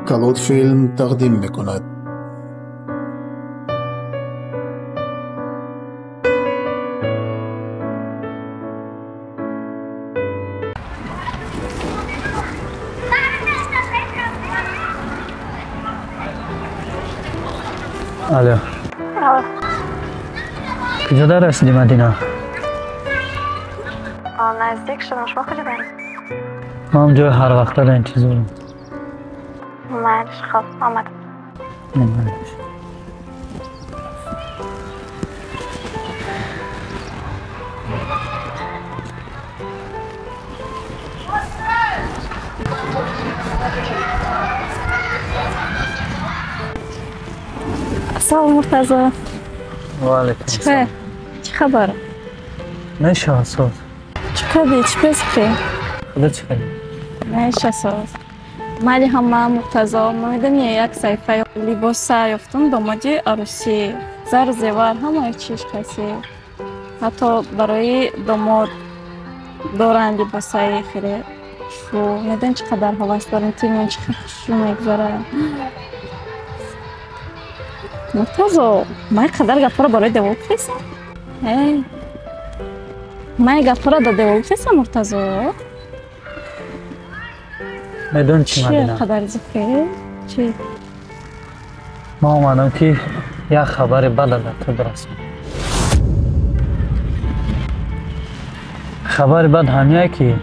Калот филм тақдим мекунад. Алло. Куҷо дар расидӣ, Мадина? Наздик шудам, шумо куҷо даред? Ман ҷои ҳарвақта дар интизорам. Майлиш, хоб, омадам. Майлиш. Салом, Муртазо. Ва алайкум ассалом. Чӣ хабар? Мешавад соз. Чӣ кардӣ? Чӣ пезихтӣ? Худо чӣ кардӣ? Меша соз. Майли ҳама, Муртазо, ма медонӣ, як саҳифаи либоса ёфтум, домоди арӯсӣ. Зару зевар, ҳамаи чиз каси. Ҳатто барои домод доранд либосаи хеле хушрӯ. Медонӣ чӣ қадар ҳавас дорем, тимон чӣ қадар хушрӯ мегузарад. Муртазо, ман қадар гапҳоро барои девол гуфтесам? Ман гапҳоро дар девол гуфтесам, Муртазо? Медон чӣ, Мадина? Чӣ қадар зикре? Чӣ? Ман омадам ки як хабари бада дар ту бирасонам. Хабари бад ҳамяе ки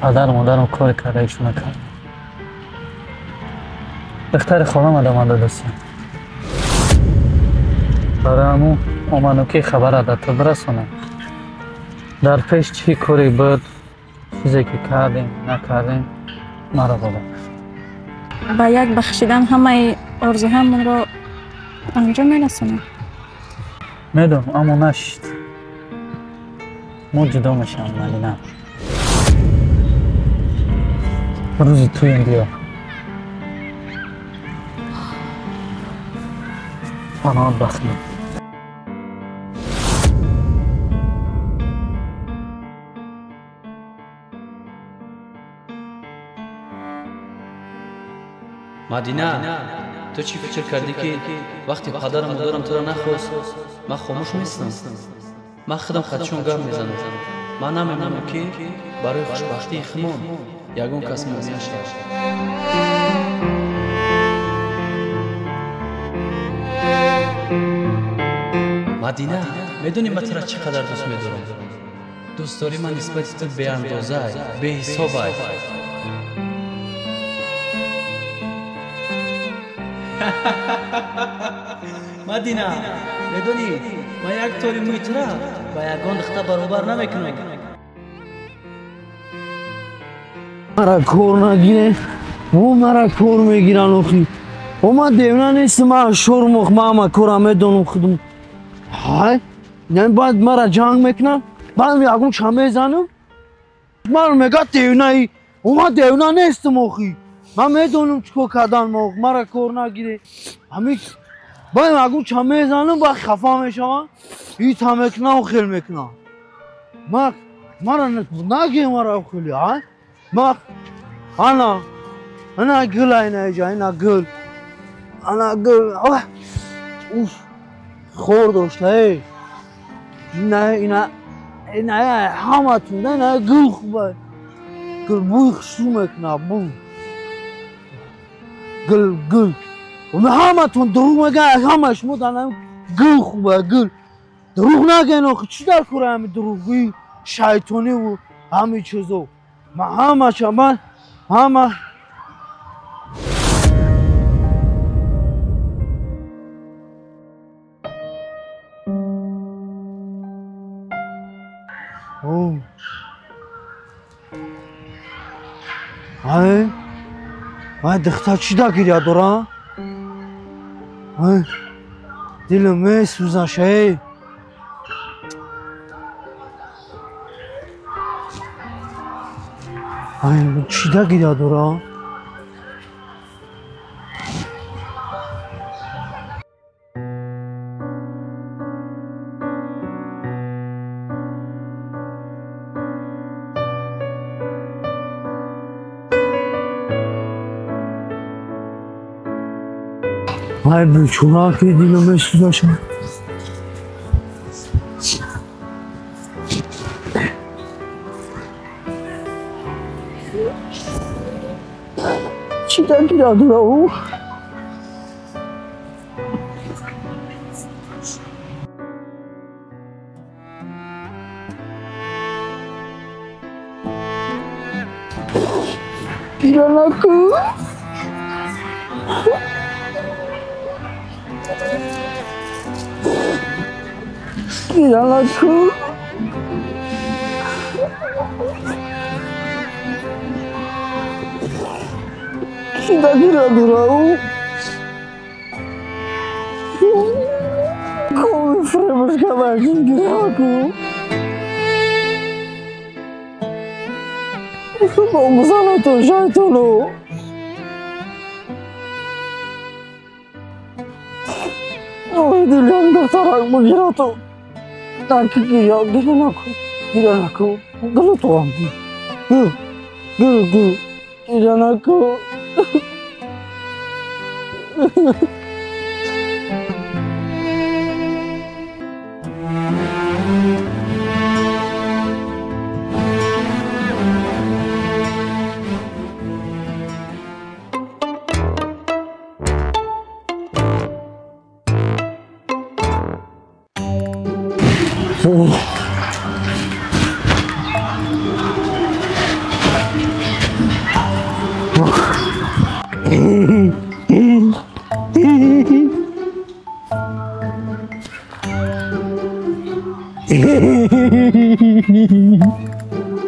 падару модарам коре кардаишо накард. Духтари холам ада ман додастам. Барои ҳамун омадам ки хабара дар ту бирасонам. Дар пеш чӣ коре буд, чизе ки кардем, накардем, маро бубахш. Ба як бахшидан ҳамаи орзуҳамонро анҷом мерасонем. Медонам, аммо нашид. Мо ҷудо мешавем, Мадина. Рӯзи туем биё. Паноҳат ба Худо. Мадина, ту чӣ фикр кардӣ ки вақте падару модарам туро нахост, ман хомӯш нестам? Ман худам хатшон гап мезанам. Ман намемонам ки барои хушбахтии худмон ягон кас монеа шавад. Мадина, медонӣ ман туро чӣ қадар дӯст медорам? Дӯстдории ман нисбати ту беандоза, беҳисоб. Мадина, медонӣ ман як тори мӯи тура ба ягон духта баробар намекунам. Мара кор нагире, о мара кор мегиран охи. О ман девна нестам, ман шормох, ман ҳама кора медонам худам. Ҳай, яъне баъд мара ҷанг мекунам, баъд ягон ча мезанам. Ман мега девнаи, о ман девна нестам охи. Ман медонам чӣ кор кардан, мара кор нагире. Ҳами баъд ягон ча мезанам, баъд хафа мешавам, ита мекунам, хел мекунам. Мара нагир мара хели, ҳай? Ман ана ана гул ина иҷа, ина гул. Ана гул. Уф. Хор дошта, эй. Ина ина ина ҳаматун, ина гул хуба. Гул бӯй хушрӯ мекунад, бӯй. Гул гул. Ҳаматун дурӯғ мегӯяд, ҳама шумо дар гул хуба, гул. Дурӯғ нагӯен охи, чӣ дар кора ҳами дурӯғгӯӣ, шайтониву ҳами чизо. Ман ҳамаша, ман ҳама Ай, ай духтар чӣ да гиря дора? Ай, дилам месӯзаш, эй. Ай, чӣ да гиря дора? Вай бечора ки дилам месӯзашам. Чӣ гира дора ӯ? Гира накун. Гира накун. Чида гира дора ӯ? Коми фиребаш кардакин, гира накун. Бомбзанатон шайтону. Ой, дилям духтарак бигирату. Наки гиря, гиря накун, гиря накун. Гиря туам. Гир, гир, гир. Гиря накун.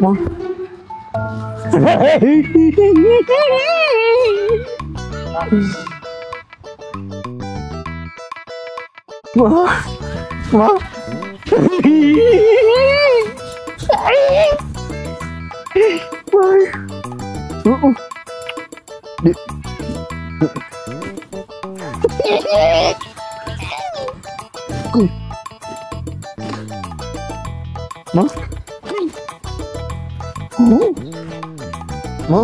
Ma. Ma. Ma. Ma. Ma.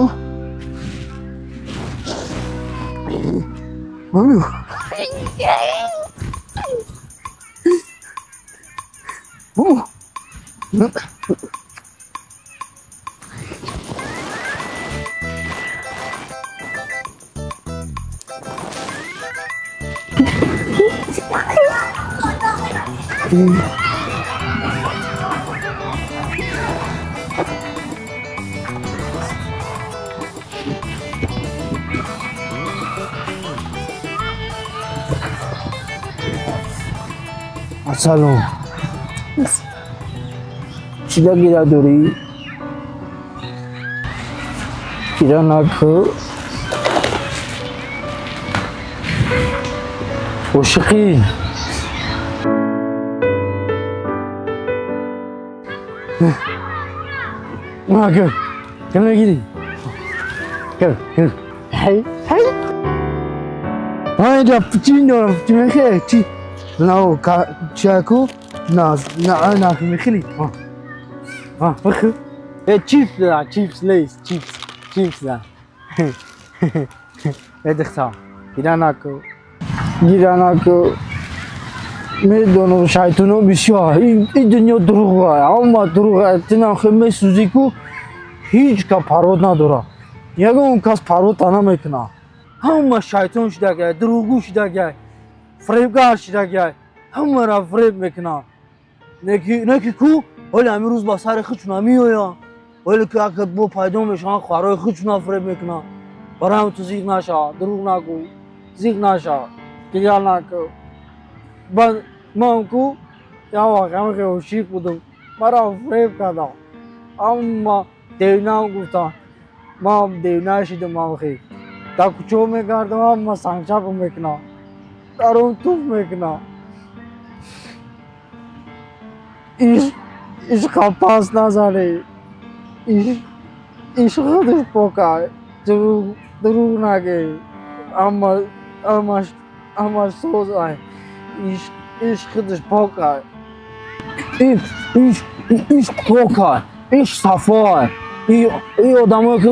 Mami. Oh. Салом. Чида гира дорӣ? Гира накун. Ошиқӣ. Ма гир. Гир мегирӣ. Гир, гир. Ҳай, ҳай. Ман инҷа чӣ дорам? Чӣ мехоҳӣ? Чӣ? На, чаку, на, на, на, мехли. А, а, э, чипс, да, чипс, лейс, чипс, чипс, да. Э, духтар, гира накун, гира накун. Медонам шайтоно бисёр. Ин дунё дурӯғ аст, ҳама дурӯғ аст. Ту нахе месӯзӣ ку ҳеҷ кас парвоз надорад. Ягон кас парвозта намекунад. Ҳама шайтон шудагай, дурӯғгӯ шудагай, фиребгар шудагай, ҳамаро фиреб мекунад. Неки ку ҳоли ҳамин рӯз ба сари худшона меоянд. Ҳоле ки як бо пайдо мешаванд, хоҳарои худшона фиреб мекунанд. Барои ту зиқ нашав, дурӯғ нагӯ, зиқ нашав, гиря накун. Баъд ман ку як вақт ҳамин хел ошиқ будам, маро фиреб карданд. Ҳама девнаам гуфтанд, ман девна шидам. Ҳамхел дар кӯчаҳо мегардам, ҳама сангчапам мекунанд, дар он туф мекунанд. Ишқа пас назанӣ, ишқ худаш пок аст, дурӯғ нагӯ, ҳамаш соз аст. Ишқ худаш пок аст, ишқ пок аст, ишқ сафо аст. Ин одамое ки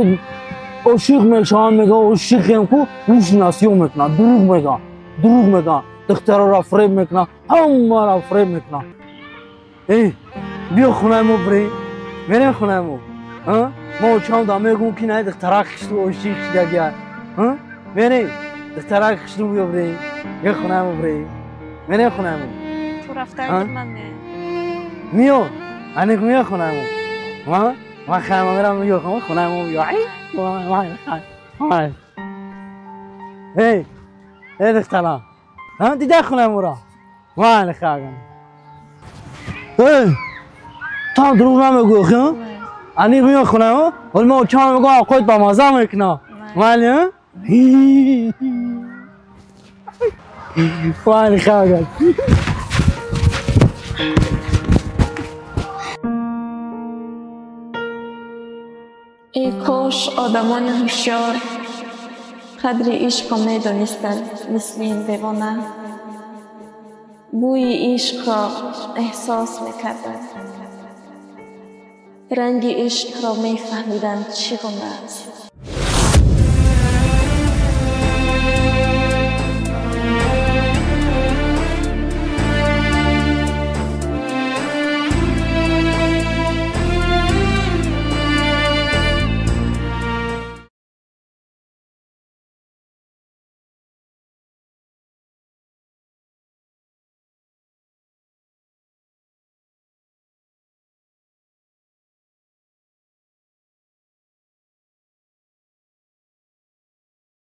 ошиқ мешаванд, мегӯянд ошиқем ку, рӯши насиҳо мекунанд, дурӯғ мегӯянд. Дурӯғ мегӯянд, духтарора фиреб мекунанд, ҳамаро фиреб мекунанд. Эй, биё хонаи мо бирем, мерем хонаи мо. Мо очам да мегӯм ки най духтарак хишту ошиқ шидагия. Мерем, духтарак хишту биё бирем, биё хонаи мо бирем, мерем хонаи мо. Ту рафтан ман не. Миё, аниқ миё хонаи мо. Ман хайма мерам, биё хонаи мо биё. Эй, эй духтарам, дида хонаи моро? Ман хагам. Эй, ту ҳам дурӯғ намегӯӣ, хи? Аниқ миё хонаи мо? Ҳол ман очам мегӯям овқот ба маза мекунам. Майли? Майли хагам. Эй кош одамони ҳушёр қадри ишқро медонистанд мисли ин девона. Бӯи ишқро эҳсос мекарданд. Ранги ишқро мефаҳмиданд чӣ гуна аст.